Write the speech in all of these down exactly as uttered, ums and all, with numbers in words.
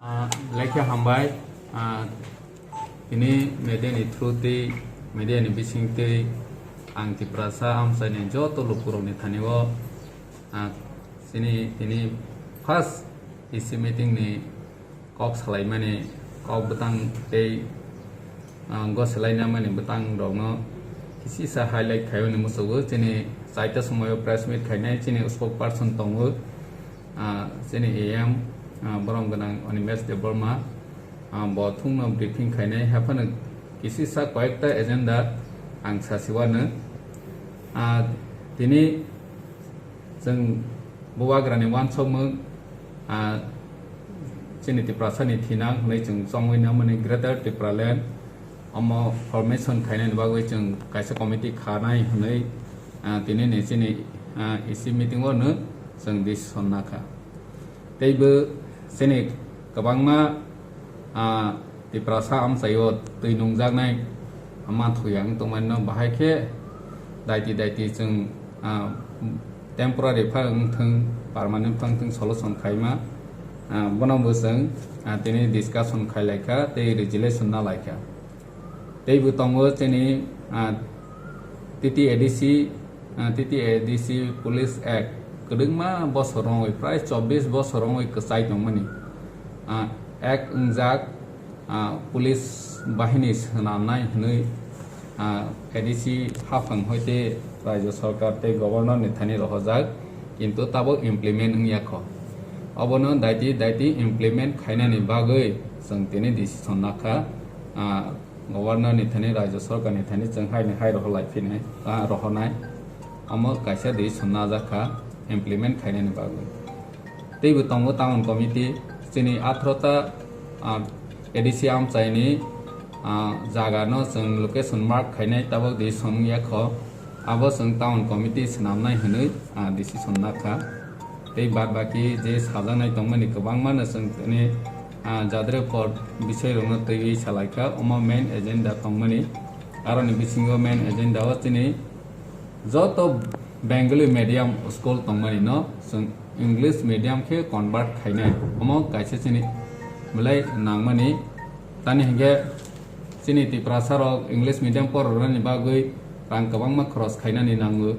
Ah, lekha hambai, ah, tini media ni through twi, media ni bising twi ang Tiprasa amchaini joto lukurokni thani o, ah, chini tini first E C meeting ni kok salaimani, kok bwtang tei, ah, go salainamani bwtang rokno kisisa highlight khaio hinwi muchungo. Chini chaita somoio press meet khainai chini spokesperson tongo, ah, chini A M, ah, borom gwnang Animesh Debbarma, ah, bo thungno briefing khainai, haphano kisisa koyekta agenda ang sasiwano. Ah, tini chwng bubagrani uansukmung, ah, chini Tiprasani thinang hwnwi chwng chongwi nangmani Greater Tipraland omo formation khainani bagwi chwng kaisa committee khanai hwnwi, ah, tinini chini, ah, E C meeting o no chwng decision nakha. Teibo chini kwbangma, ah, Tiprasa amchaio twi nungjaknai manthokya wng tongmani no bahai khe daiti daiti chwng, ah, temporary phang wng thung, permanent phang thung solution khaima, ah, bono bo chwng, ah, tini discussion khai laikha tei resolution na laikha. Teibo tongo chini, ah, T T A D C, ah, T T A D C Police Act kwdwngma bosor wngwi, prai chobbish bosor wngwi kwchai tongmani. Ah, Act wngjak, ah, police bahini swnamnai hwnwi, ah, A D C haphang hoite Rajya Sarkar tei Governor ni thani rohorjak, kintu tabuk implement wngya kho. Obono daiti daiti implement khainani bagwi chwng tini decision nakha, ah, Governor ni thani, Rajya Sarkar ni thani chwng hai ni hai rohor lai phinai, ah, rohornai. Omo kaisa decision najak kha implement khainani bagwi. Teibo tongo Town Committee, chini atharo ta, ah, A D C amchaini, ah, jaga no chwng location mark khainai, tabuk decision wngya kho. Abo chwng Town Committee swnamnai hwnwi, ah, decision nakha. Tei bad baki je sajaknai tongmani kwbangma no chwng tini, ah, jadre por bisai rokno twiwi salaikha, omo main agenda tongmani. Aroni bisingo main agenda o chini joto Bengali medium school tongmani no chwng English medium khe convert khainai, omo kaisa chini belai nangmani. Tani hinkhe chini Tiprasa rok English medium porornani bagwi rang kwbangma khoroch khainani nango.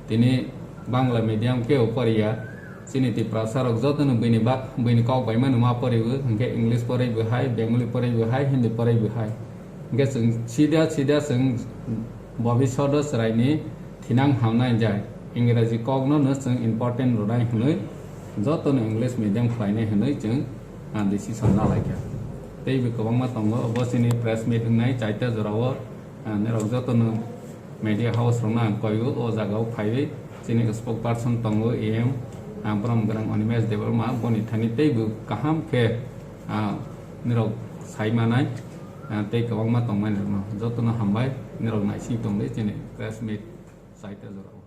Tini Bangla medium khe o poriya. Chini Tiprasa rok jotono buini ba-, buini kok bai mano ma poriwo, hinkhe English poribo hai, Bengali poribo hai, Hindi poribo hai. Hinkhe chwng sida sida chwng bobishodo chwraini thinang hamnai jai. Ingraji kokno no chwng important rwnai hwnwi jotono English medium khlainai hwnwi chwng, ah, decision na laikha. Teibo kwbangma tongo, bo chini press meet wngnai chaita jorao, ah, norok jotono media house rokno ang koio o jagao phaiwi chini spokesperson tongo A M, ah, borom gwnang Animesh Debbarma, boni thani teibo kaham khe, ah, norok sai manai, ah, tei kwbangma tongmani rokno jotono hambai norok naising tongdi chini press meet chaita jorao.